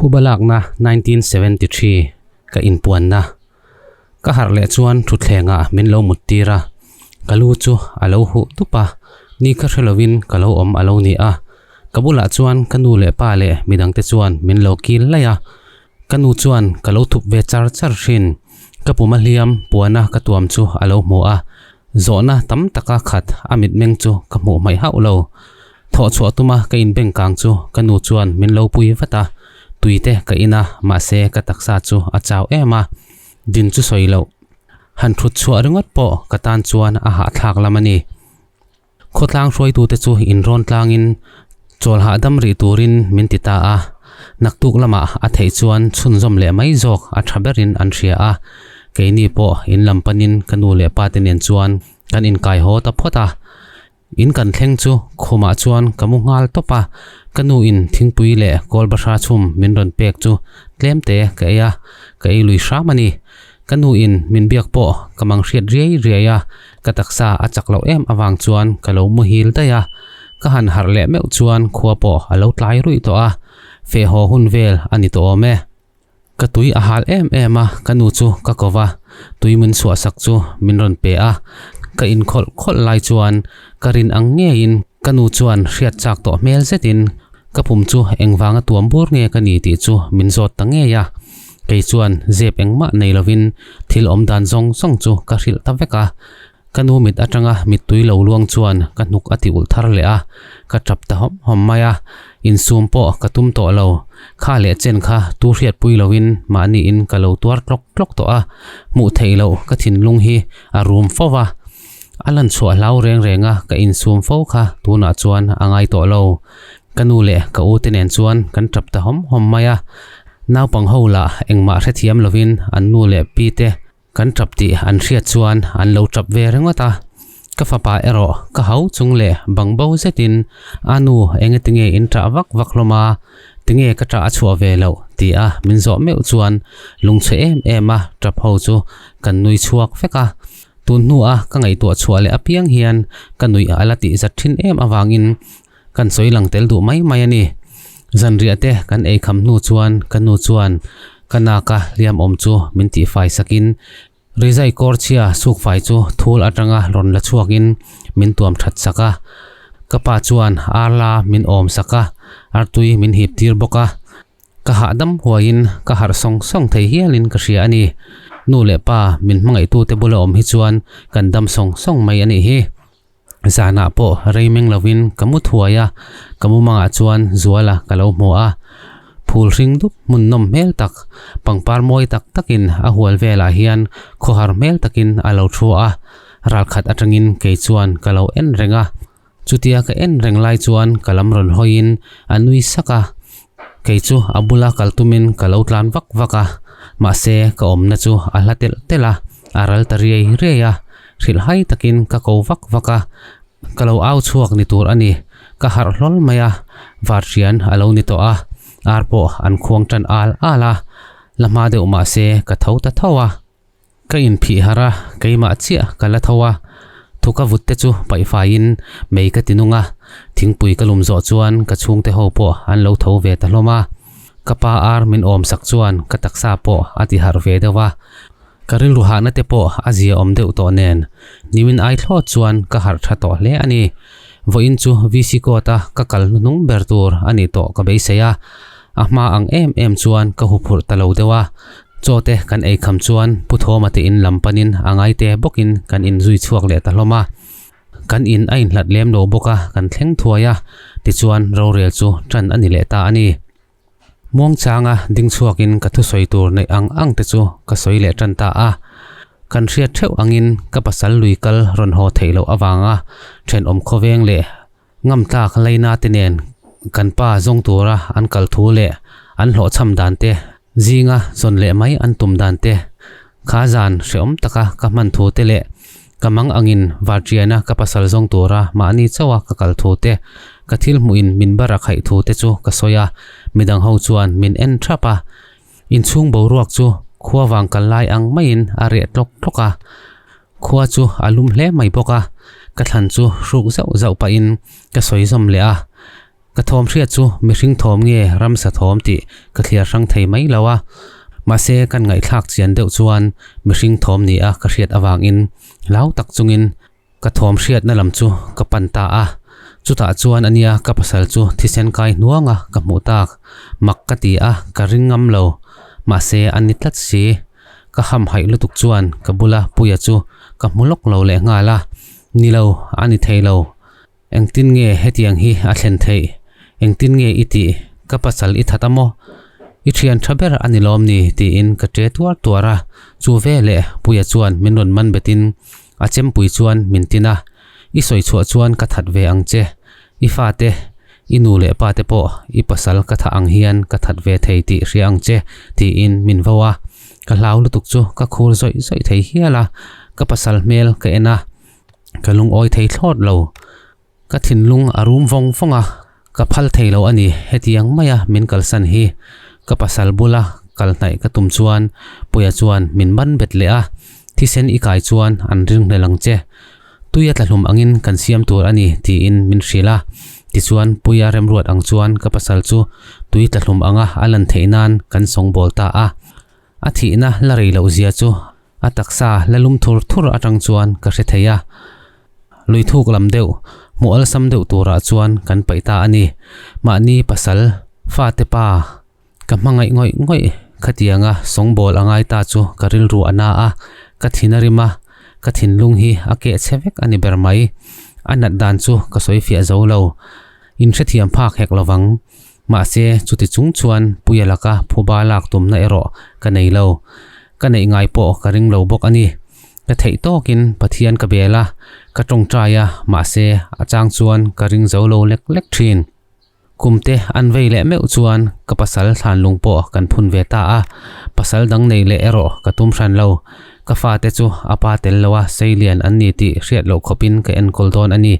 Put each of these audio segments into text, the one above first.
Phuba lakna 1973 ka inpuanna ka harh leh chuan thutthlengah min lo mut tir a, ka lu chu a lo huh tup a, ni kha hre lovin ka lo awm a lo ni a, ka bulah chuan ka nu leh pa leh midangte chuan min lo kil laih a, ka nu chuan ka lo thup ve char char thin, ka puma hliam puana ka tuam chu a lo hmu a, zawhna tam taka khat a mitmeng chu ka hmuh hmaih hauh lo. Thawh chhuah tuma ka inbeng kang chu ka nu chuan min lo pui vat a, tui te ka in a, mahse ka taksa chu a chau em a, din chu sawi loh. Han thut chhuah ringawt pawh ka tan chuan a hahthlak lam a ni. Khawtlang hruaitute chu inrawn tlangin chawl hahdam rih turin min ti ta a, naktuk lamah a theih chuan chhunzawm leh mai zawk a tha berin an hria a, keini pawh in lam panin ka nu leh pa te nen chuan kan inkai haw ta phawt a. In kan thleng chu khumah chuan ka mu nghal tawp a, ka nu in thingpui leh kawl bahra chhum min rawn pek chu tlem te ka ei a, ka ei lui hram a ni. Ka nu in min biak pawh ka mang hriat riai riai a, ka taksa a chak loh em avang chuan ka lo muhil daih a, ka han harh leh meuh chuan khua pawh a lo tlai ruih tawh a, feh haw hun vel a ni tawh awm e. Ka tui a hal em em a, ka nu chu ka ko va, tui min chhuah sak chu min rawn pe a, ka inkhawlh khawlh lai chuan ka rin ang ngeiin ka nu chuan hriat chak tawh hmel zetin ka pum chu engvanga tuam bur nge ka ni tih chu min zawt ta ngei a, kei chuan zep engmah nei lovin thil awm dan zawng zawng chu ka hrilh ta vek a. Ka nu mit atanga mittui lo luang chuan ka hnuk a ti ulh thar leh a, ka tap ta hawm hawm mai a, insum pawh ka tum tawh lo. Kha leh chen kha tu hriatpui loin mahniin ka lo tuar tlawk tlawk tawh a, hmuh theih loh ka thinlung hi a rum fo va. A lan chhuah hlau reng reng a ka insum fo kha tunah chuan a ngai tawh lo. Ka nu leh ka u te nen chuan kan tap ta hawm hawm mai a, naupang ho lah engmah hrethiam lovin an nu leh pi te Kan tap tih an hriat chuan an lo tap ve ringawt a, ka fapa erawh ka hau chung leh bang bo zetin a nu enge tinge in tah vak vak hlawm a, tinge ka tah a chhuah ve loh ti a min zawh meuh chuan lungchhe em em a tap ho chu kan nui chhuak vek a, tun hnu a ka ngaihtuah chhuah leh apiang hian ka nuih a la tih zat thin em avangin kan sawi lang tel duh mai mai a ni. Zanriah te kan ei kham hnu chuan ka nu chuan ka naka hliam awm chu min tihfai sakin rizai kawr chhia sukfai chu thul atanga rawn la chhuakin min tuam that sak a. Ka pa chuan arla min awm sak a, artui min hip tir bawk a. Ka hahdam huaiin ka harh sawng sawng thei hialin ka hria a ni. Nu leh pa min hmangaihtute bula awm hi chuan kan dam sawng sawng mai a nih hi. Zanah pawh rei meng lovin ka mu thuai a, ka mumangah chuan Zuala ka lo hmu a. Phul hring dup hmun nawm hmel tak, pangpar mawi tak takin a hual velah hian khawhar hmel takin a lo thu a, ralkhat atangin kei chuan ka lo en reng a. Chutia ka en reng lai chuan ka lam rawn hawiin a nui sak a, kei chu a bula kal tumin ka lo tlan vak vak a, mahse ka awmna chu a hla telh telh a, a ral ta riai riai a. Hrilh hai takin ka ko vak vak a, ka lo au chhuak ni tur a ni. Ka harh hlawl mai a, varhrian a lo ni tawh a, ar pawh an khuang tan al al a, la hma deuh mah se ka tho ta tho a. Ka inphih harh a, keimah chiah ka la tho a, thu ka vut te chu paihfaiin mei ka ti nung a, thingpui ka lum zawh chuan ka chhungte ho pawh an lo tho ve ta hlawm a. Ka pa ar min awm sak chuan ka taksa pawh a ti harh ve deuh a. Ka rilru hahna te pawh a zia awm deuh tawh nen, nimin ai thlawt chuan ka harh tha tawh hle a ni. Vawiin chu VC court a ka kal hnuhnung ber tur a nih tawh ka beisei a, a hma ang em em chuan ka huphurh ta lo deuh a. Chaw te kan ei kham chuan Pu Thawma te in lam panin a ngai te bawkin kan inzui chhuak leh ta hlawm a. Kan in a inhlat lem lo bawk a, kan thleng thuai a, tichuan rorel chu tan a ni leh ta a ni. Muangchanga ding chhuakin ka thusawi tur neih ang ang te chu ka sawi leh tan ta a. Kan hriat theuh angin ka pasal lui kal rawn haw theih loh avanga thenawm khawveng leh ngamtlak laina te nen kan pa zawng tura an kal thu leh an hlawhchham dan te, zinga zawn leh mai an tum dan te, kha zan hrehawm taka ka hman thu te leh Ka mang angin Varṭiana ka pasal zawng tura mahni chauha ka kal thu te, ka thil hmuhin min bar a khaih thu te chu ka sawi a, midang ho chuan min en thap a. Inchhung boruak chu khua vang kal lai ang maiin a reh tlawk tlawk a, khua chu a lum hle mai bawk a, ka thlan chu hruk zauh zauh pahin ka sawi zawm leh a. Ka thawm hriat chu mihring thawm nge ramsa thawm tih ka thliar hrang thei mai lo a, mahse kan ngaihthlak chian deuh chuan mihring thawm ni a ka hriat avangin hlau tak chungin ka thawm hriatna lam chu ka pan ta a. Chutah chuan ania ka pasal chu thisen kai hnuanga ka hmuh tak, mak ka ti a ka ring ngam lo, mahse a ni tlat si. Ka hamhaih lutuk chuan ka bula Puia chu ka hmu lawk lo leh nghal a, ni lo a ni thei lo. Engtin nge hetiang hi a thlen theih? Engtin nge i tih? Ka pasal i that a maw? I thian tha ber a ni lawm ni? tiin ka che tuar tuar a, chu veleh Puia chuan min rawn man betin a chempui chuan min tin a, I sawi chhuah chuan ka that ve ang che, i fate, i nu leh pa te pawh i pasal ka thah ang hian ka that ve thei tih hria ang che tiin min vo a, ka hlau lutuk chu ka khur zawih zawih thei hial a, ka pasal hmel ka en a. Ka lungawi thei thlawt lo. Ka thinlung a rum vawng vawng a, ka phal thei lo a ni. Hetiang maia min kalsan hi ka pasal bula kal hnaih ka tum chuan Puia chuan min ban bet leh a, thisen i kai chuan an ringhlel ang che. Tui a tlahlum angin kan siam tur a ni tiin min hrilh a. Tichuan Puia remruat ang chuan ka pasal chu tui tlahlum anga a lan theih nan kan sawngbawl ta a. A thihna la rei loh zia chu a taksa la lum thur thur atang chuan ka hre thei a. Lui thuk lam deuh, hmuh alsam deuh turah chuan kan paih ta a ni. Mahni pasal, fate pa, ka hmangaih ngawih ngawih khatianga sawngbawl a ngai ta chu ka rilru a na a, ka thin a rim a, ka thinlung hi a keh chhe vek a ni ber mai. A nat dan chu ka sawi fiah zo lo. Inhrethiam phak hek lovang. Mahse, chuti chung chuan Puia laka phuba lak tumna erawh ka nei lo. Ka neih ngai pawh ka ring lo bawk a ni. Ka theih tawkin Pathian ka bel a, ka tawngtai a, mahse, a chang chuan ka ring zo lo lek lek thin. Kumte an vei leh meuh chuan ka pasal thlanlung pawh kan phun ve ta a, pasal dang nei leh erawh ka tum hran lo. Ka fate chu a pa tel loa seilian an ni tih hriat loh khawpin ka enkawl dawn a ni.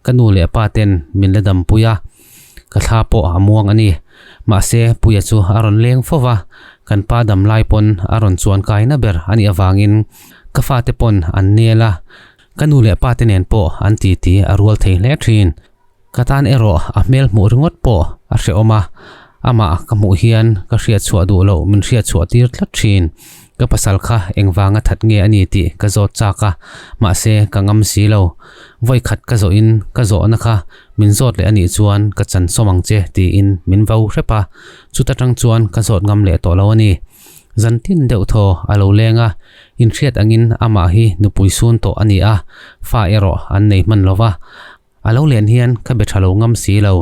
Ka nu leh pa ten min la dampui a. Ka thla pawh a muang a ni. Mahse, Puia chu a rawn leng fo va, kan pa dam lai pawn a rawn chuan kaina ber a nih avangin ka fate pawn an nel a, ka nu leh pa te nen pawh an titi a rual thei hle thin. Ka tan erawh a hmel hmuh ringawt pawh a hrehawm a, amah ka hmuh hian ka hriatchhuah duh loh min hriatchhuah tir tlat thin. Ka pasal kha engvanga that nge a ni tih ka zawt chak a, mahse ka ngam si lo. Vawi khat ka zawhin ka zawhna kha min zawt leh a nih chuan ka chan sawm ang che tiin min vo hrep a, chuta tang chuan ka zawt ngam leh tawh lo a ni. Zan tin deuh thaw a lo leng a, inhriat angin amah hi nupui sun tawh a ni a, fa erawh an nei hman lo va. A lo len hian ka be tha lo ngam si lo.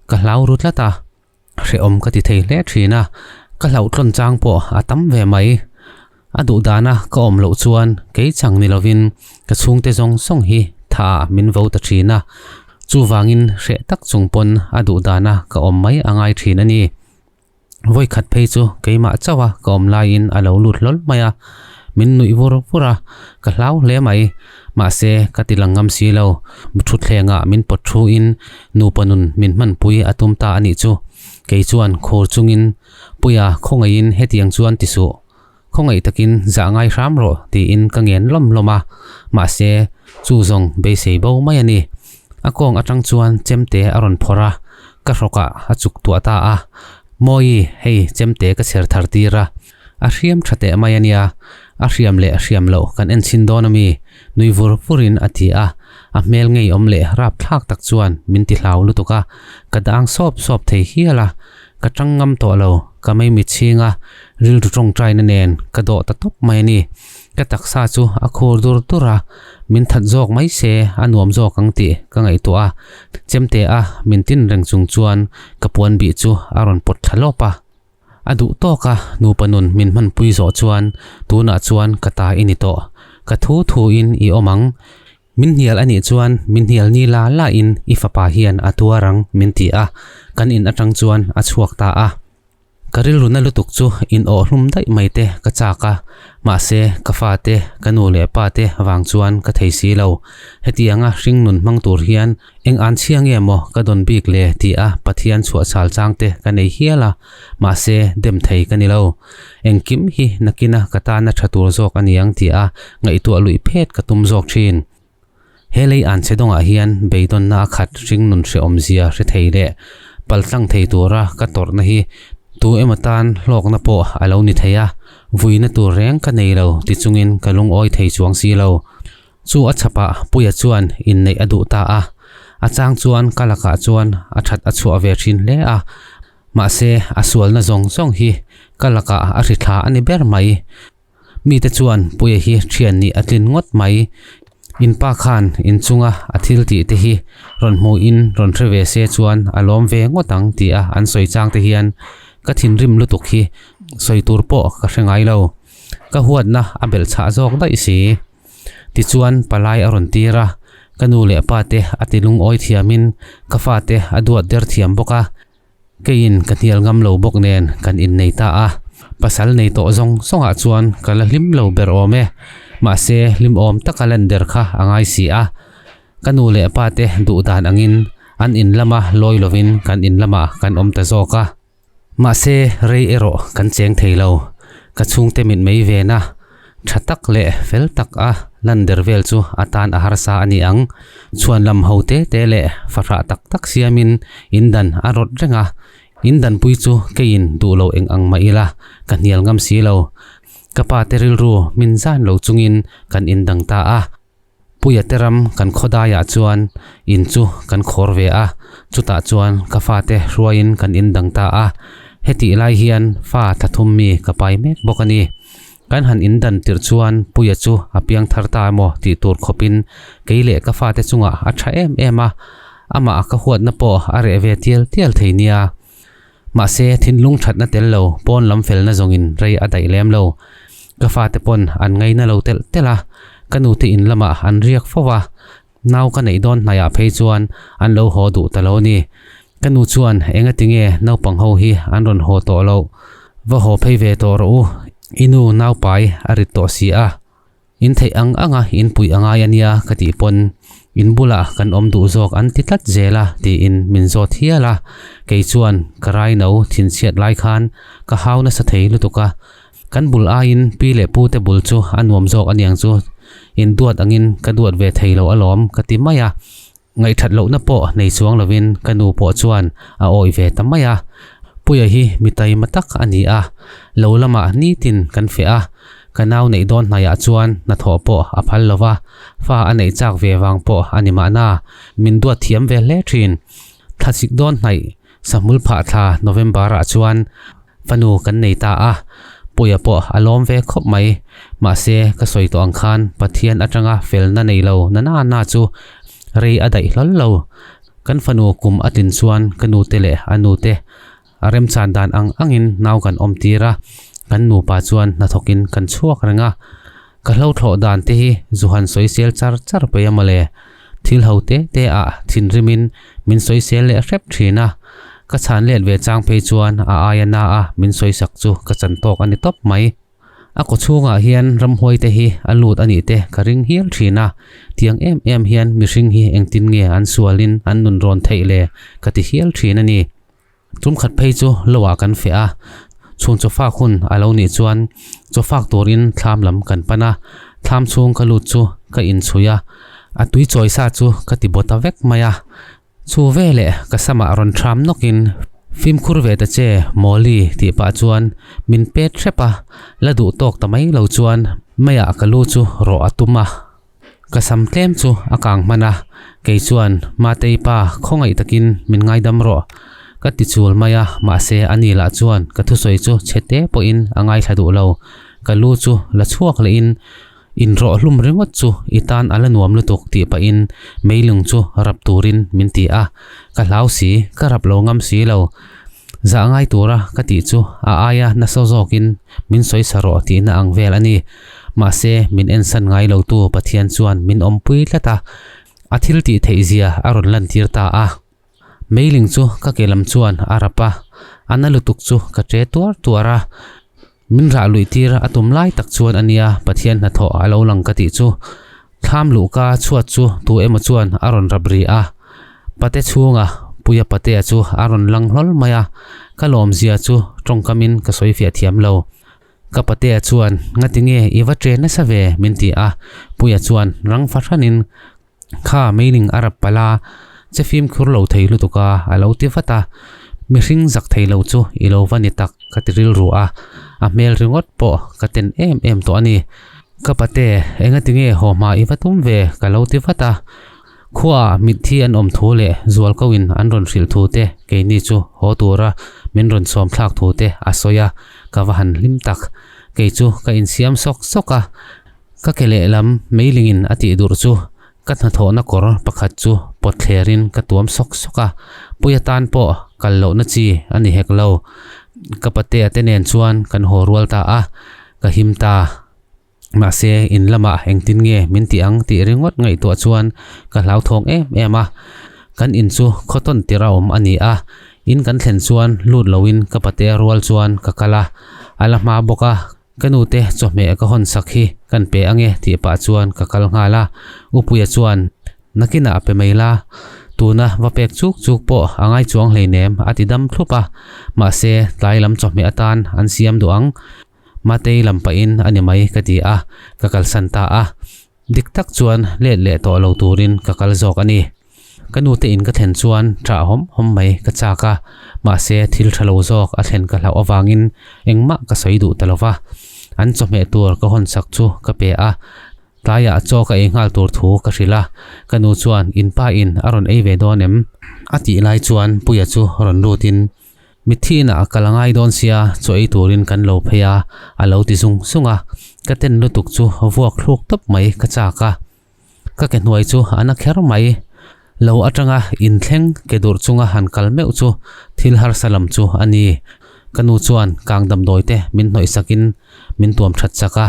Ka hlau ru tlat a. Hrehawm ka ti thei hle thin a, ka hlauhtlawn chang pawh a tam ve mai. A duh dana ka awm loh chuan kei chang ni lovin ka chhungte zawng zawng hi tha ah min vo ta thin a, chuvangin hreh tak chung pawn a duh dana ka awm mai a ngai thin a ni. Vawikhat phei chu keimah chauh a ka awm laiin a lo lut hlawl mai a, min nuih vur vur a, ka hlau hle mai. Mahse ka ti lang ngam si lo, thutthlengah min pawt thu in nupa nun min hmanpui a tum ta a nih chu. Kei chuan khur chungin, Puia khawngaihin hetiang chuan ti suh. Khawngaih takin zah ngai hram rawh tiin ka ngen lawm lawm a, mahse chu zawng beisei bo mai a ni. A kawng atang chuan chemte a rawn phawrh a, ka hrawkah a chuk tuah ta a. Mawi, hei chemte ka chher thar tir a, a hriam tha teh mai a nia, a hriam leh hriam loh kan en chhin dawn a mi? Nui vur vurin a ti a, a hmel ngeiawm leh rapthlak tak chuan min ti hlau lutuk a, ka dang sawp sawp thei hial a, ka tang ngam tawh lo, ka meimi chhing a, rilru tawngtaina nen ka dawh ta tawp mai a ni. Ka taksa chu a khur dur dur a, min that zawk mai se a nuam zawk ang tih ka ngaihtuah a, chemte a min tin reng chung chuan ka puan bih chu a rawn pawt thla lawp a. A duh tawk a, nupa nun min hmanpui zawh chuan tunah chuan ka ta i ni tawh, ka thu thu in i awm ang. Min hnial a nih chuan min hnial ni la la in i fapa hian a tuar ang min ti a, kan in atang chuan a chhuak ta a. Ka rilru na lutuk chu in awh hlum daih mai te ka chak a, mahse ka fa te, ka nu leh pa te vang chuan ka thei si lo. Hetianga hring nun hmang tur hian eng an chhia nge maw ka dawn bik le ti a Pathian chhuah chhal chang te ka nei hial a, mahse dem thei ka ni lo. Engkim hi nakina ka tana tha tur zawk a ni ang tia ngaihtuah luih phet ka tum zawk thin. He lei an che dawngah hian beidawnna a khat hringnun hrehawmzia hre thei leh paltlang thei tura ka tawrhna hi tu emaw tan hlawkna pawh a lo ni thei a, vuina tur reng ka nei lo ti chungin ka lungawi thei chuang si lo. Chu a chhapah Puia chuan inneih a duh ta a, a chang chuan ka lakah chuan a that a chhuah ve thin hle a, mahse a sualna zawng zawng hi ka lakah a hrithla a ni ber mai. Mite chuan Puia hi thian nih a tlin ngawt mai. In pa khan inchunga a thil tih te hi rawn hmuhin rawn hre ve se chuan a lawm ve ngawt ang tia an sawi chang te hian ka thinrim lutuk hi sawi tur pawh ka hre ngai lo. Ka huatna a belh chhah zawk daih si. Tichuan palai a rawn tir a, ka nu leh pa te a ti lungawi thiamin ka fate a duat der thiam bawk a. Keiin ka hnial ngam lo bawk nen kan innei ta a, pasal nei tawh zawng zawngah chuan ka la hlim lo ber awm e. Mahse hlimawm taka lan der kha a ngai si a, ka nu leh pa te duh dan angin an in lama lawi lovin kan in lamah kan awm ta zawk a. Mahse rei erawh kan cheng thei lo, ka chhungte mitmei vena Tha tak leh fel tak a lan der vel chu a tan a harsa a ni ang. Chhuan lam ho te te leh fahrah tak tak siamin in dan a rawt reng a, in danpui chu keiin duh lo eng ang mah ila ka hnial ngam si lo. Ka pa te rilru min zan lo chungin kan indang ta a. Puia te ram kan khawdaiah chuan in chu kan khawr ve a, chutah chuan ka fate hruaiin kan indang ta a. Hetih lai hian fa thlathum mi ka pai mek bawk a ni. Kan han indan tirh chuan Puia chu a piang thar ta emaw tih tur khawpin kei leh ka fate chungah a tha em em a, amah ka huatna pawh a reh ve tial tial thei nia. Mahse, thinlung thatna tel lo, pawn lam felna zawngin rei a daih lem lo. Ka fate pawn an ngaina lo telh telh a, ka nute in lamah an riak fo va, nau ka neih dawn hnaiah phei chuan an lo haw duh ta lo a ni. Ka nu chuan engati nge naupang ho hi an rawn haw tawh loh? Va haw phei ve tawh rawh u, i nu naupai a rit tawh si a. In theih ang anga in puih a ngai a nia ka tih pawn in bulah kan awm duh zawk an ti tlat zel a tiin min zawt hial a, kei chuan ka raino thinchhiat lai khan ka hau nasa thei lutuk a, kan bul aiin pi leh pu te bul chu a nuam zawk aniang chu in duat angin ka duat ve thei lo alawm ka ti mai a, Ngaihthat lohna pawh nei chuang lovin ka nu pawh chuan a awih ve ta mai a. Puia hi mi taima tak a ni a, lo lamah nitin kan feh a, ka nau neih dawn hnaiah chuan hnathawh pawh a phal lo va, fa a neih chak ve vang pawh a ni mahna, min duat thiam ve hle thin. Thlasik dawn hnaih Sahmul phah thla November-ah chuan fanu kan nei ta a, Puia pawh a lawm ve khawp mai. Mahse, ka sawi tawh ang khan Pathian atanga felna nei lo na na na chu rei a daih hlawl lo. Kan fanu kum a tlin chuan ka nute leh a nute a remchan dan ang angin nau kan awm tir a, kan nupa chuan hnathawkin kan chhuak reng a. Ka hlauhthlawh dan te hi Zuhan sawisel char char pei a mawle. Thil ho te te ah thinrimin min sawisel leh hrep thin a, ka chhan let ve chang phei chuan a aia na a min sawisak chu ka chan tawk a ni tawp mai. A kaw chhungah hian ramhuai te hi a lut a nih te ka ring hial thin a, tiang em em hian mihring hi engtin nge an sualin an nun rawn theih le ka ti hial thin a ni. Tumkhat phei chu lo ah kan feh a, chhun chawfak hun a lo nih chuan chawfak turin thlam lam kan pan a, thlam chhung ka lut chu ka inchhui a, a tui chawi sa chu ka ti baw ta vek mai a, chu veleh ka samah rawn thram nawkin fimkhur ve ta che Mawli tih pah chuan min pet hrep a, la duh tawk ta mai lo chuan meiah ka lu chu rawh a tum a. Ka sam tlem chu a kang hman a, kei chuan Matei pa khawngaih takin min ngaidam rawh ka ti chul mai a, mahse a ni lah chuan ka thusawi chu chhe te pawhin a ngaithla duh lo. Ka lu chu la chhuak lehin inrawh hlum ringawt chu i tan a la nuam lutuk tih pahin meilung chu rap turin min ti a, ka hlau si, ka rap lo ngam si lo. Zah ngai tura ka tih chu a aia nasa zawkin min sawi sa rawh tihna ang vel a ni. Mahse, min ensan ngai lotu Pathian chuan min awmpui tlat a, a thil tih theih zia a rawn lantir ta a. Meiling chu ka ke lam chuan a rap a, a na lutuk chu ka ṭe tuar tuar a. Min rah luih tir a tum lai tak chuan a nia Pathian hnathawh a lo lang ka tih chu. Thlam luhka chhuat chu tu emaw chuan a rawn rap ri a, pate chhunga Puia patea chu a rawn lang hlawl mai a, ka lawmzia chu tawngkamin ka sawi fiah thiam lo. Ka patea chuan, Ngati nge i va ṭe nasa ve? min ti a, Puia chuan rang fahranin. Kha meiling a rap palh a, che fimkhur lo thei lutuk a, a lo ti vat a. Mihring zak thei lo chu i lo va ni tak ka ti rilru a, a hmel ringawt pawh ka ten em em tawh a ni. Ka pate, engati nge haw hma i va tum ve ka lo ti vat a. Khuaah mitthi an awm thu leh zualkoin an rawn hrilh thu te keini chu haw tura min rawn sawm thlak thu te a sawi a, ka va han hlim tak. Kei chu ka insiam sawk sawk a, ka ke lehlam meilingin a tih durh chu ka hnathawhna kawr pakhat chu pawt thlerin ka tuam sawk sawk a, Puia tan pawh kal lohna chi a ni hek lo. Ka patea te nen chuan kan haw rual ta a, ka him ta. Mahse, in lamah engtin nge min ti ang tih ringawt ngaihtuah chuan ka hlauthawng em em a. Kan in chu khawtawn tir a awm a ni a, in kan thlen chuan lut loin ka patea rual chuan ka kal a, a la hma bawk a, ka nute chawhmeh ka hawn sak hi kan pe ange tih pah chuan ka kal nghal a, Upuia chuan nakinah pe mai la, tuna va pek chuk chuk pawh a ngai chuang hleinem a ti dam thlup a, mahse tlai lam chawhmeh atan an siam duh ang. Matei lam pahin a ni mai ka ti a, ka kalsan ta a. Dik tak chuan let leh tawh lo turin ka kal zawk a ni. Ka nute in ka thlen chuan ṭah hawm hawm mai ka chak a, mahse thil ṭha lo zawk a thlen ka hlauh avangin engmah ka sawi duh ta lo va. An chawhmeh tur ka hawn sak chu ka pe a, tlaiah chaw ka ei nghal tur thu ka hrilh a, ka nu chuan in pa in a rawn ei ve dawn em? A tih lai chuan Puia chu rawn lutin Mitthi inah a kal a ngai dawn sia, chaw ei turin kan lo phei a, a lo ti zung zung a. Ka ten lutuk chu vuak thluk tawp mai ka chak a. Ka ke hnuai chu a na kher mai. Lo atanga inthleng ke durh chunga han kal meuh chu thil harsa lam chu a ni. Ka nu chuan kang damdawi te min hnawih sakin min tuam that chak a.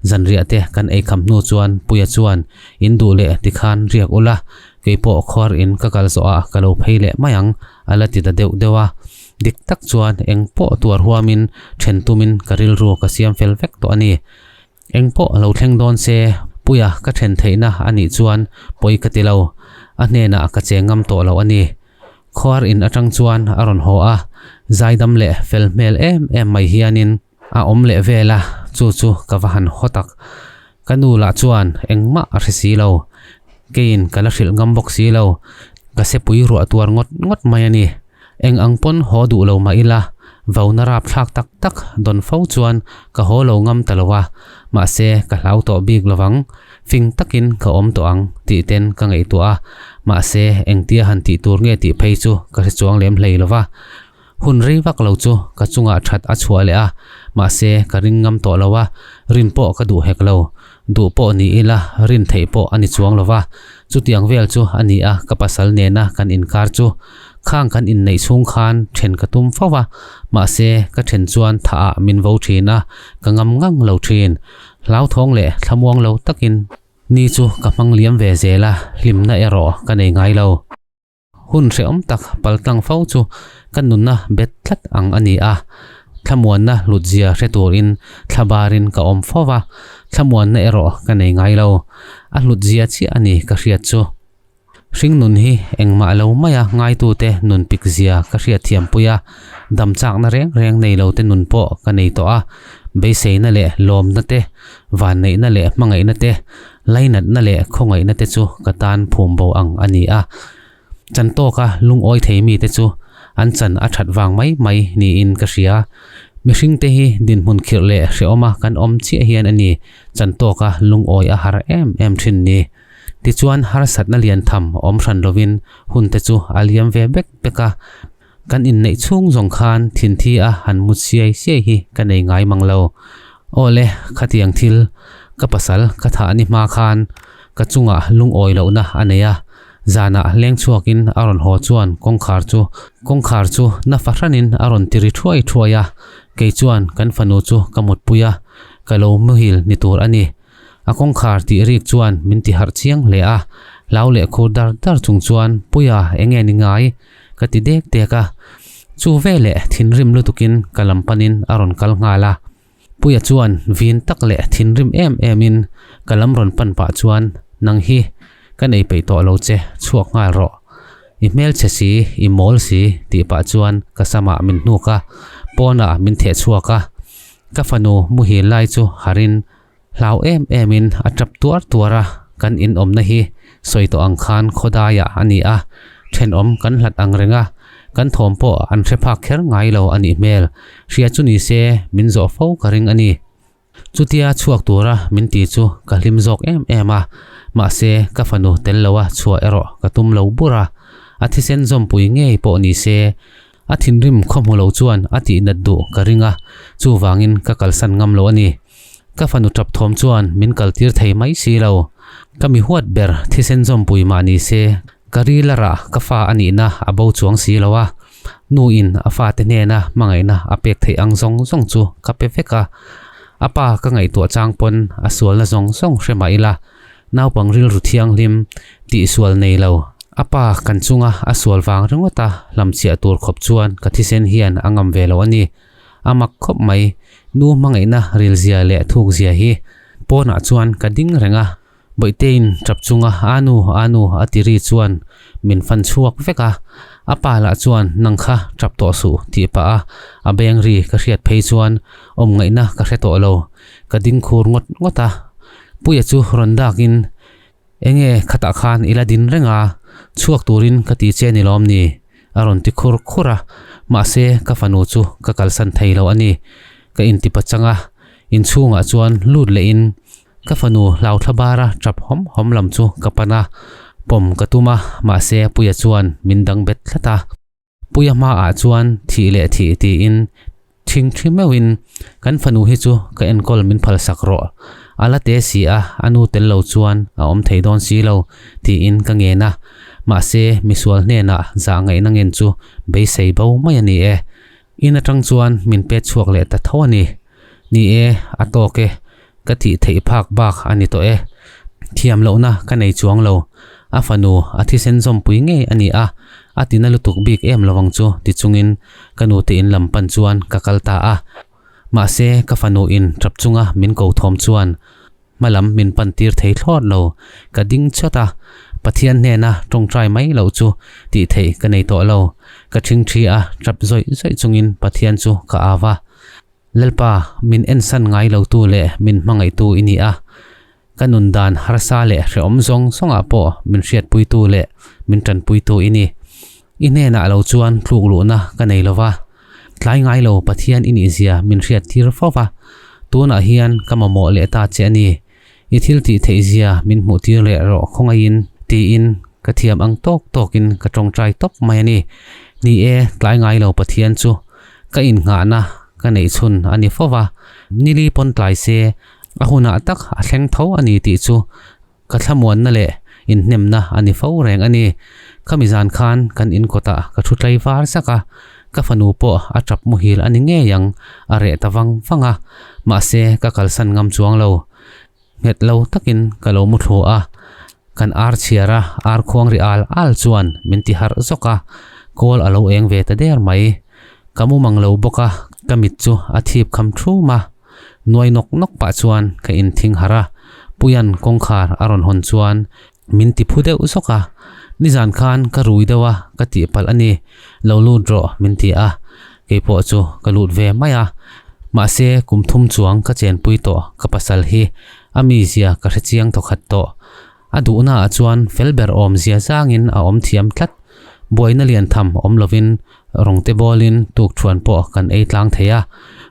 Zanriah te kan ei kham hnu chuan Puia chuan in duh leh tikhan riak ula, keipawh khuar in ka kal zawh ah ka lo phei leh mai ang. A la ti ta deuh deuh a, dik tak chuan eng pawh tuar huamin then tumin ka rilru ka siam fel vek tawh a ni. Eng pawh lo thleng dawn se, Puia ka then theihna a nih chuan pawi ka ti lo, a hnenah ka che ngam tawh lo a ni. Khuar in atang chuan a rawn haw a, zaidam leh fel hmel em em mai hianin a awm leh vel a, chu chu ka va han haw tak. Ka nu lah chuan engmah a hre si lo, keiin ka la hrilh ngam bawk si lo, ka sepui ruah tuar ngawt ngawt mai a ni. Eng ang pawn haw duh lo mah ila, vauna rapthlak tak tak dawn fo chuan ka haw lo ngam ta lo a, mahse ka hlau tawh bik lo vang, fing takin ka awm tawh ang tih ten ka ngaihtuah a, mahse engtia han tih tur nge tih phei chu ka hre chuang lem hlei lo va. Hun rei vak lo chu ka chungah that a chhuah leh a, mahse ka ring ngam tawh lo a, rin pawh ka duh hek lo. Duh pawh ni ila rin theih pawh a ni chuang lo va, chutiang vel chu a ni a ka pasal nena kan inkar chu. Khang kan inneih chhung khan then ka tum fo a, mahse ka then chuan thah ah min vo thin a, ka ngam ngang lo thin. Hlauthawng leh thlamuang lo takin ni chu ka hmang liam ve zel a, hlimna erawh ka nei ngai lo. Hun hrehawm tak paltlang fo chu ka nunna bet tlat ang a ni a, thlamuanna hlutzia hre turin thlabarin ka awm fo va, thlamuanna erawh ka nei ngai lo. A hlutzia chiah a ni ka hriat chu. Hringnun hi engmah lo maia ngaitute nun pikzia ka hriatthiampui a, damchakna reng reng nei lote nun pawh ka nei tawh a, beiseina leh lawmna te, vanneihna leh hmangaihna te, Lainatna leh khawngaihna te chu ka tan phum bo ang a ni a. Chan tawka lungawi thei mite chu an chan a that vang mai mai niin ka hria. Mihringte hi dinhmun khirh leh hrehawma kan awm chiah hian a ni chan tawka lungawi a har em em thin ni. Tichuan harsatna lian tham awm hran lovin hunte chu a liam ve bek bek a. Kan inneih chhung zawng khan thinthi a han mut siai siai hi ka nei ngai mang lo. Aw le, khatiang thil, ka pasal ka thah ni hma khan ka chungah lungawi lohna a nei a, zanah leng chhuakin a rawn haw chuan kawngkhar chu kawngkhar chu na fahranin a rawn ti ri thuai thuai a, kei chuan kan fanu chu ka mutpui a, ka lo muhil ni tur a ni. A kawngkhar tih rik chuan min ti harh chiang hle a, hlau leh khur dar dar chung chuan Puia enge ni ngai? ka ti dek dek a, chu veleh thinrim lutukin ka lam panin a rawn kal nghal a. Puia chuan vin tak leh thinrim em emin ka lam rawn pan pah chuan nang hi ka nei peih tawh lo che, chhuak nghal rawh. I hmelchhe si, i mawl si tih pah chuan ka samah min hnuk a, pawnah min theh chhuak a. Ka fanu muhil lai chu harin Hlau em emin a tap tuar tuar a, kan inawmna hi Sawi tawh ang khan khawdaiah a ni a, thenawm kan hlat ang reng a, kan thawm pawh an hre phak kher ngai lo a nih hmel. Hria chu ni se min zawh fo ka ring a ni. Chutia chhuak tura min ti chu ka hlim zawk em em a, mahse ka fanu tel loa chhuah erawh ka tum lo bur a, a thisen zawmpui ngei pawh ni se a thinrim khawhmu lo chuan a tihnat duh ka ring a, chuvangin ka kalsan ngam lo a ni. Ka fanu tap thawm chuan min kaltir thei mai si lo. Ka mi huat ber thisen zawmpui mah ni se ka ril a rah ka fa a nihna a bo chuang si lo a, Nu in a fate hnena hmangaihna a pek theih ang zawng zawng chu ka pe vek a, a pa ka ngaihtuah chang pawn a sualna zawng zawng hre mah ila, naupang rilru thianghlim tihsual nei lo, a pa kan chunga a sual vang ringawt a hlamchhiah tur khawp chuan ka thisen hian a ngam ve lo a ni. A mak khawp mai, nu hmangaihna rilzia leh thukzia hi pawnah chuan ka ding reng a. Bawihteiin tap chunga Anu, Anu a ti ri chuan min fan chhuak vek a, a pa lah chuan nang kha tap tawh suh tih pah a a beng ri ka hriat phei chuan awm ngaihna ka hre tawh lo, ka ding khur ngawt ngawt a. Puia chu rawn dakin Enge khatah khan i la din reng a, chhuak turin ka ti che ni lawm ni? a rawn ti khur khur a, mahse ka fanu chu ka kalsan thei lo a ni, ka inti pachang a, inchhungah chuan lut lehin Ka fanu hlauthla bara tap hawm hawm lam chu ka pan a, pawm ka tum a, mahse Puia chuan min dang bet tlat a. Puia hmaah chuan thih leh thih tiin thing thi meuhin kan fanu hi chu ka enkawl min phalsak rawh, a la te si a, a nu tel lo chuan a awm thei dawn si lo tiin ka ngen a, mahse misual hnenah zah ngaihna ngen chu beisei bo mai a ni e. In atang chuan min pet chhuak leh ta tho a ni. Ni e, a tawk e, ka tih theih phak bak a ni tawh e. Thiam lohna ka nei chuang lo, a fanu a thisen zawmpui ngei a ni a, a tina lutuk bik em lovang chu ti chungin ka nute in lam pan chuan ka kal ta a. Mahse, ka fanu in tap chunga min ko thawm chuan hmalam min pan tir thei thlawt lo, ka ding chawt a, Pathian hnena tawngtai mai loh chu tih theih ka nei tawh lo, ka thingthi a tap zawih zawih chungin Pathian chu ka au a. Lalpa, min ensan ngai lotu leh min hmangaihtu i ni a. Ka nun dan harsa leh hrehawm zawng zawngah pawh min hriatpuitu leh min tanpuitu i ni. I hnenah lo chuan tluk luhna ka nei lo va, tlai ngai lo Pathian i nihzia min hriattir fo va, tunah hian ka mamawh leh ta che a ni. I thil tih theihzia min hmuhtir leh rawh khawngaihin tiin ka thiam ang tawk tawkin ka tawngtai tawp mai a ni. Ni e, tlai ngai lo Pathian chu ka innghahna ka neih chhun a ni fo va, nili pawn tlai se a hunah tak a thleng tho a ni tih chu ka thlamuanna leh inhnemna a ni fo reng a ni. Khami zan khan kan inkawtah ka thu tlai var zak a, Ka fanu pawh a tap muhil a ni ngei ang, a reh ta vang vang a, mahse ka kalsan ngam chuang lo. Nghet lo takin ka lo mu thlu a, kan ar chhiar a, ar khuang ri al al chuan min ti harh zawk a, kawl a lo eng ve ta der mai. Ka mu mang lo bawk a, ka mit chu a thip kham thum a, nuai nawk nawk pah chuan ka inthing harh a, Puia'n kawngkhar a rawn hawn chuan Min ti phu deuh zawk a, nizan khan ka rui deuh a ka tih palh a ni, lo lut rawh min ti a, keipawh chu ka lut ve mai a, mahse kum thum chuang ka chenpui tawh ka pasal hi a mizia ka hre chiang thawkhat tawh, a duhna ah chuan fel ber awmzia zangin a awm thiam tlat, buaina lian tham awm lovin rawng te bawlin tukthuan pawh kan ei tlang thei a,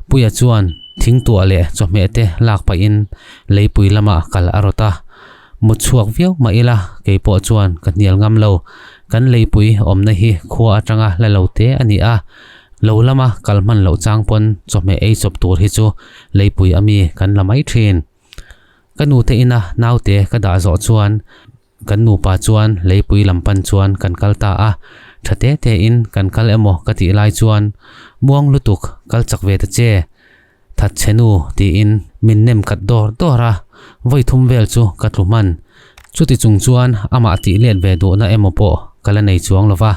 Puia chuan thingtuah leh chawhmeh te lak pahin leipui lamah kal a rawt a. Mut chhuak viau mah ila keipawh chuan ka hnial ngam lo. Kan leipui awmna hi khua atanga la lo te a ni a, lo lama kal hman loh chang pawn chawhmeh ei chawp tur hi chu leipui ami kan la mai thin. Ka nute ina naute ka dah zawh chuan kan nupa chuan leipui lam pan chuan kan kal ta a, tha te te in kan kal emaw ka tih lai chuan muang lutuk kal chak ve ta che. That che nu tiin min nem khat dawr dawr a, vawi thum vel chu ka tlu hman. Chuti chung chuan amah tih let ve duhna emaw pawh ka la nei chuang lo va,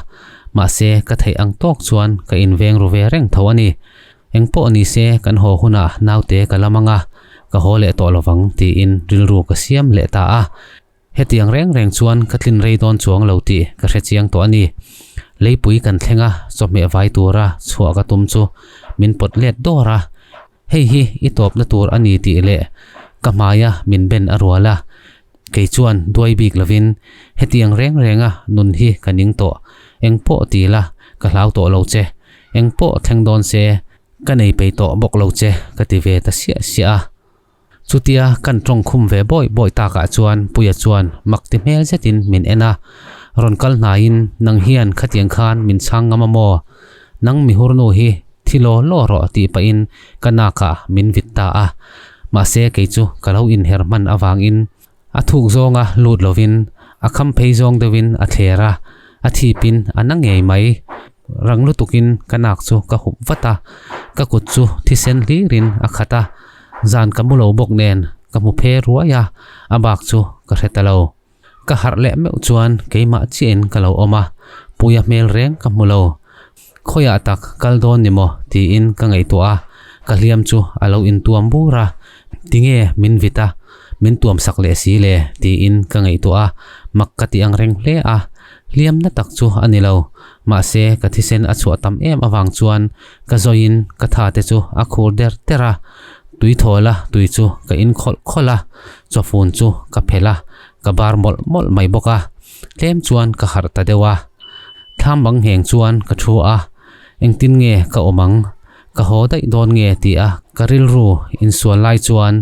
mahse ka theih ang tawk chuan ka inveng ru ve reng tho a ni. Engpawh ni se kan haw hunah naute ka la mang a, ka haw leh tawh lovang tiin rilru ka siam leh ta a. Hetiang reng reng chuan ka tlin rei dawn chuang lo tih ka hre chiang tawh a ni. Leipui kan thleng a, chawhmeh vai tura chhuah ka tum chu min pawt let dawr a, hei hi i tawpna tur a ni tih leh ka hmaia min ben a rual a. Kei chuan duai bik lovin hetiang reng renga nun hi ka ning tawh, eng pawh ti la ka hlau tawh lo che, eng pawh thleng dawn se ka nei peih tawh bawk lo che ka ti ve ta siah siah a. Chutia kan tawng khum ve bawi bawi takah chuan Puia chuan mak ti hmel zetin min en a, rawn kal hnaiin nang hian khatiang khan min chhang ngam a maw? Nang mihurnu hi thi law law rawh tih pahin ka nakah min vit ta a. Mahse kei chu ka lo inher hman avangin a thuk zawnga lut lovin a kham phei zawng deuhin a thler a, a thipin a na ngei mai. Rang lutukin ka nak chu ka hup vat a, ka kut chu thisen hlirin a khat a, zan ka mu lo bawk nen ka hmu phe ruai a, a bak chu ka hre ta lo. Ka harh leh meuh chuan keimah chiahin ka lo awm a, Puia hmel reng ka hmu lo. Khawiah tak kal dawn ni maw tiin ka ngaihtuah a, ka hliam chu a lo intuam bur a, tinge min vit a, min tuam sak leh si le tiin ka ngaihtuah a, mak ka ti ang reng hle a, hliam na tak chu a ni lo, mahse ka thisen a chhuah tam em avang chuan ka zawiin ka tha te chu a khur der der a, tui thawl a tui chu ka in khawlh khawlh a, chawfun chu ka phelh a, ka bar mawlh mawlh mai bawk a, tlem chuan ka harh ta deuh a. Thlam bang ngheng chuan ka thu a, engtin nge ka awm ang, ka haw daih dawn nge ti a ka rilru insual lai chuan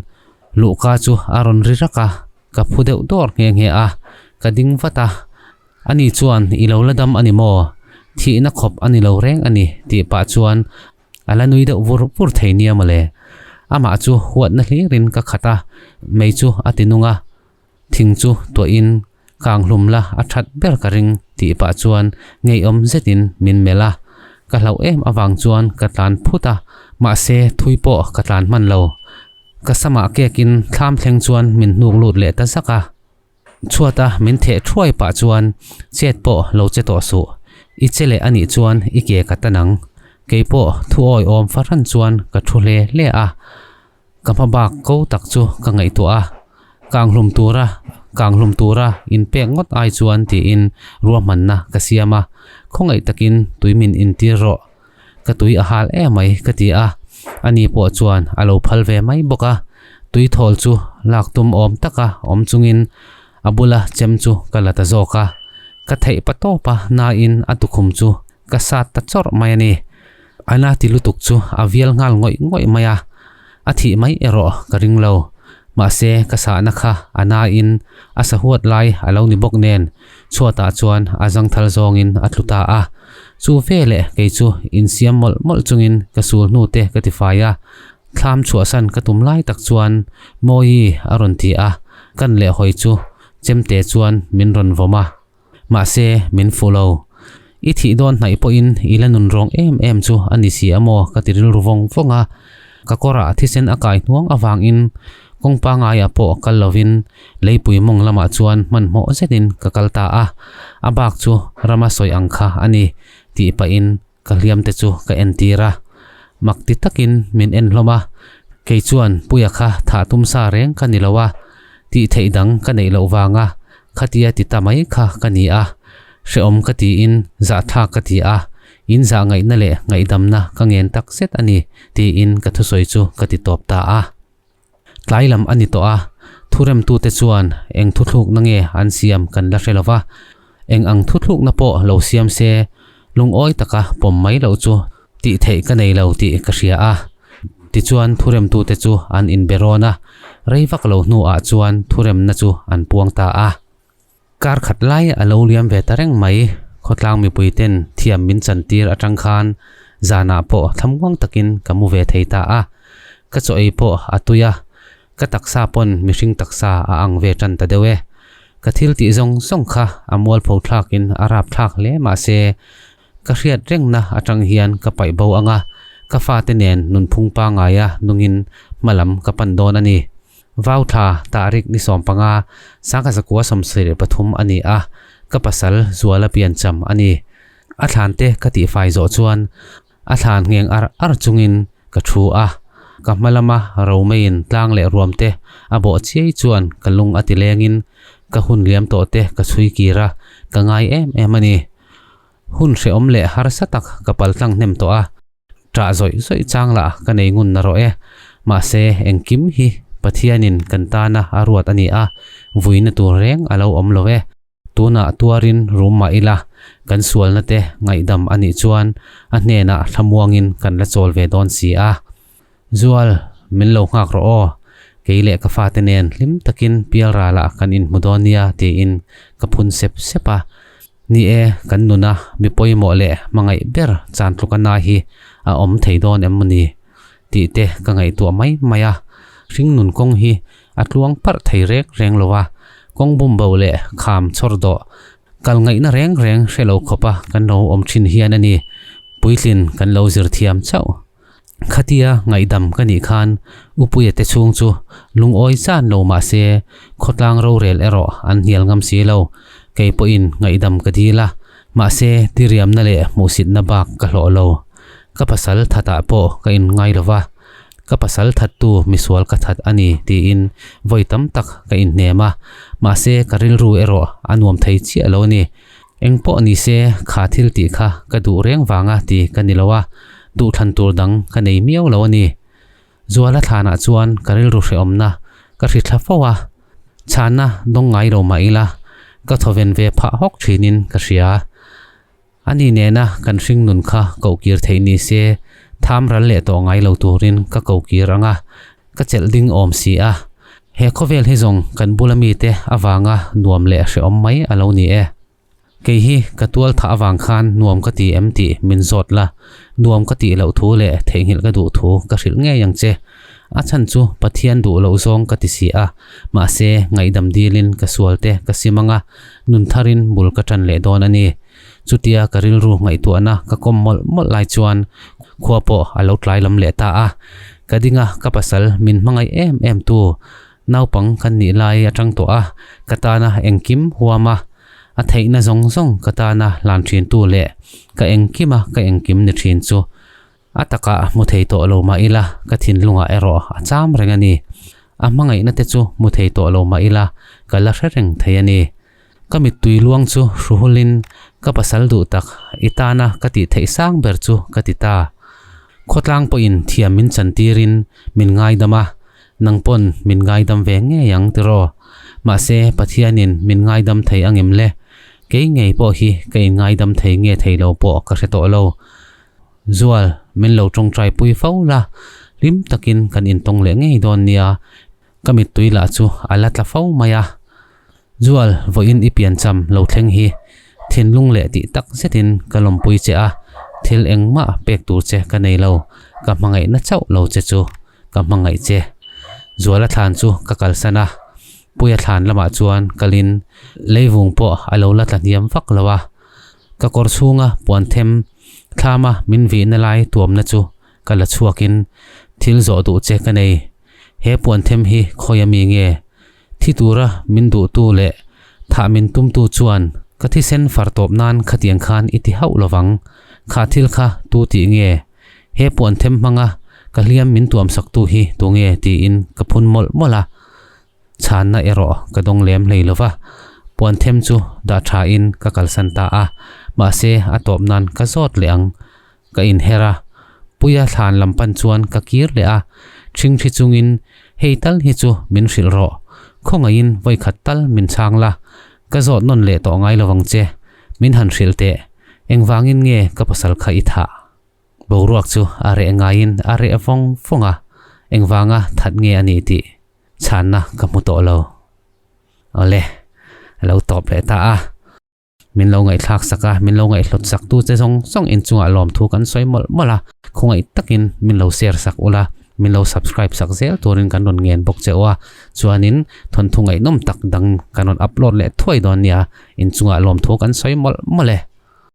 luhka chu a rawn ri rak a, ka phu deuh dawr nghe nghe a, ka ding vat a, ani chuan i lo la dam a ni maw, thihna khawp a ni lo reng a ni tih pah chuan a la nui deuh vur vur thei nia mawle, amah chu huatna hlirin ka khat a, mei chu a ti nung a. Thing chu tuahin kang hlum la a that ber ka ring tih pah chuan ngeiawm zetin min melh a, ka hlauh em avang chuan ka tlan phut a, mahse thui pawh ka tlan hman lo. Ka samah kekin thlam thleng chuan min hnuk lut leh ta zak a, chhuata min theh thuai pah chuan chet pawh lo che tawh suh, i che leh anih chuan i ke ka tan ang. Keipawh thu awiawm fahran chuan ka thu hle hle a. Ka hma bak ko tak chu ka ngaihtuah a, kanghlum tura kanghlum tura inpek ngawt ai chuan tiin ruahmanna ka siam a, khawngaih takin tui min intir rawh, ka tui a hal em mai ka ti a, ani pawh chuan a lo phal ve mai bawk a, tui thawl chu lak tum awm taka awm chungin a bula chem chu ka la ta zawk a, ka theih pa tawp a nain a tukhum chu ka sat ta chawrh mai a ni. A la ti lutuk chu a vial nghal ngawih ngawih mai a, a thih mai erawh ka ring lo. Mahse ka sahna kha a nain a sa huat lai a lo ni bawk nen chhuatah chuan a zangthal zawngin a tlu ta a. Chu veleh kei chu insiam mawlh mawlh chungin ka sul hnu te ka tifai a, thlam chhuahsan ka tum lai tak chuan Mawi a rawn ti a, kan lehhawi chu chemte chuan min rawn vawm a. Mahse, min fu lo. I thih dawn hnaih pawhin i la nun rawng em em chu a ni si a maw ka ti rilru vawng vawng a. Ka kawrah thisen a kai hnuang avangin kawng pangaiah pawh kal lovin leipui mawng lamah chuan hmanhmawh zetin ka kal ta a. A bak chu rama sawi ang kha a ni tih pahin ka hliam te chu ka entir a. Mak ti takin min en hlawm a, kei chuan Puia kha thah tum sa reng ka ni lo a, tih theih dang ka neih loh vanga khatia ti ta mai kha ka ni a, hrehawm ka tiin zahthlak ka ti a, in zah ngaihna leh ngaihdamna ka ngen tak zet a ni tiin ka thusawi chu ka ti tawp ta a. Tlai lam a ni tawh a, thuremtute chuan eng thuthlukna nge an siam kan la hre lo va, eng ang thuthlukna pawh lo siam se lungawi taka pawm mai loh chu tih theih ka nei lo tih ka hria a. Tichuan thuremtute chu an inbe rawn a, rei vak lo hnuah chuan thuremna chu an puang ta a. Kar khat lai a lo liam ve ta reng mai, khawtlang mipui ten thiam min chantir atang khan zanah pawh thlamuang takin ka mu ve thei ta a, ka chaw ei pawh a tui a, ka taksa pawn mihring taksa a ang ve tan ta deuh e. Ka thil tih zawng zawng kha a mualpho thlakin a rap thlak hle mahse ka hriat rengna atang hian ka paih bo ang a, ka fate nen nunphung pangaia nungin hmalam ka pan dawn a ni. Vau thla tahrik ni 15, 1973 a ni a, ka pasal Zuala piancham a ni. A thlan te ka tihfai zawh chuan a thlan ngheng ar ar chungin ka thu a, ka hma lama romeiin tlang leh ruam te a bawh chiai chuan ka lung a ti lengin ka hun liam tawh te ka chhui kir a, ka ngai em em a ni. Hun hrehawm leh harsa tak ka paltlang hnem tawh a. Ṭah zawih zawih chang lah ka nei ngun na rawh e. Mahse, engkim hi Pathianin kan tana a ruat a ni a. Vuina tur reng a lo awm lo e. Tunah tuarin rum mah ila, kan sualna te ngaihdam a nih chuan a hnenah thlamuangin kan la chawl ve dawn si a. Zual, min lo nghak rawh aw, kei leh ka fate nen hlim takin pialralah kan inhmu dawn nia tiin ka phun sep sep a. Ni e, kan nuna mi pawimawh leh hmangaih ber chan tluka na hi a awm thei dawn em maw ni tih te ka ngaihtuah mai mai a. Hringnun kawng hi a tluang parh thei reng reng lo a, kawng bumbo leh kham chhawr dawh kal ngaihna reng reng hre lo khawpa kan lo awm thin hian a ni. Puitlin kan lo zir thiam chauh. Khatia ngaihdam ka nih khan Upuia te chhung chu lungawi chan lo mah se khawtlang rorel erawh an hnial ngam si lo. Kei pawhin ngaihdam ka dil a, mahse tiriamna leh hmuhsitna bak ka hlawh lo. Ka pasal thatah pawh ka inngai lo va, ka pasal thattu misual ka that a ni tiin vawi tam tak ka inhnem a, mahse ka rilru erawh a nuam thei chiah lo a ni. Eng pawh ni se kha thil tih kha ka duh reng vanga ti ka ni lo a, duhthlan tur dang ka nei miau lo a ni. Zuala thlanah chuan ka rilru hrehawmna ka hri thla fo a, chhanna dawng ngai lo mah ila ka thawven ve phah hawk thinin ka hria. Ani nena kan hring nun kha kohkir theih ni se tham ral leh tawh ngai lo turin ka kohkir ang a, ka chelh ding awm si a. He khawvel hi zawng kan bula mite avanga nuam leh hrehawm mai a lo ni e. Kei hi ka tual thah avang khan nuam ka ti em tih min zawt la, nuam ka tih loh thu leh theihnghilh ka duh thu ka hrilh ngei ang che. A chhan chu Pathian duh loh zawng ka ti si a, mahse ngaihdam dilin ka sual te ka sim ang a, nun tharin bul ka tan leh dawn a ni. Chutia ka rilru ngaihtuahna ka kawm mawlh mawlh lai chuan khua pawh a lo tlai lam leh ta a, ka ding a ka pasal min hmangaih em em tu naupang kan nih lai atang tawh a, ka tana engkim huam a, a theihna zawng zawng ka tana hlan thin tu leh ka engkima ka engkim ni thin chu a takah hmu thei tawh lo mah ila ka thinlungah erawh a cham reng a ni. A hmangaihna te chu hmu thei tawh lo mah ila ka la hre reng thei a ni. Ka mittui luang chu hruhulin ka pasal duh tak i tana ka tih theih sang ber chu ka ti ta. Khawtlang pawhin thiam min chantirin min ngaidam a, nang pawn min ngaidam ve ngei ang tiraw. Mahse Pathianin min ngaidam thei angem le? Kei ngei pawh hi ka inngaidam thei nge thei lo pawh ka hre tawh lo. Zual, min lo tawngtai pui fo la, hlim takin kan intawng leh ngei dawn nia. Ka mittui lah chu a la tla fo mai a. Zual, vawiin i piancham lo thleng hi thinlung leh tih tak zetin ka lawmpui che a, thil engmah pek tur che ka nei lo, ka hmangaihna chauh lo che chu ka hmangaih che. Zuala thlan chu ka kalsan a, Puia thlan lamah chuan kalin leivung pawh a lo la tla hniam vak lo a, ka kawr chhunga puan them thlama min vihna lai tuamna chu ka la chhuakin thil zawh duh che ka nei. He puan them hi khawi a mi nge? Thi tura min duhtu leh thah min tumtu chuan ka thisen far tawp nan khatiang khan i ti hauh lovang. Kha thil kha tu tih nge? He puan them hmanga ka hliam min tuam saktu hi tu nge? tiin ka phun mawlh mawlh a. Chhanna erawh ka dawng lem hlei lova, puan them chu dah thain ka kalsan ta a. Mahse a tawp nan ka zawt leh ang. Ka inher a, Puia thlan lam pan chuan ka kir leh a, ṭhingṭhi chungin hei tal hi chu min hrilh rawh, khawngaihin vawikhat tal min chhang la, ka zawt nawn leh tawh ngai lovang che, min han hrilh teh, engvangin nge ka pasal kha i thah? Boruak chu a reh ngaiin a reh vawng vawng a, engvanga that nge a nih tih chhanna ka hmu tawh lo. Awle, a lo tawp leh ta a. Min lo ngaihthlak sak a, min lo ngaihhlawt sak tu che zawng zawng inchungah lawmthu kan sawi mawlh mawlh a, khawngaih takin min lo share sak ula, min lo subscribe sak zel turin kan rawn ngen bawk che u a, chuanin thawnthu ngaihnawm tak dang kan rawn upload leh thuai dawn nia, inchungah lawmthu kan sawi mawlh mawlh e.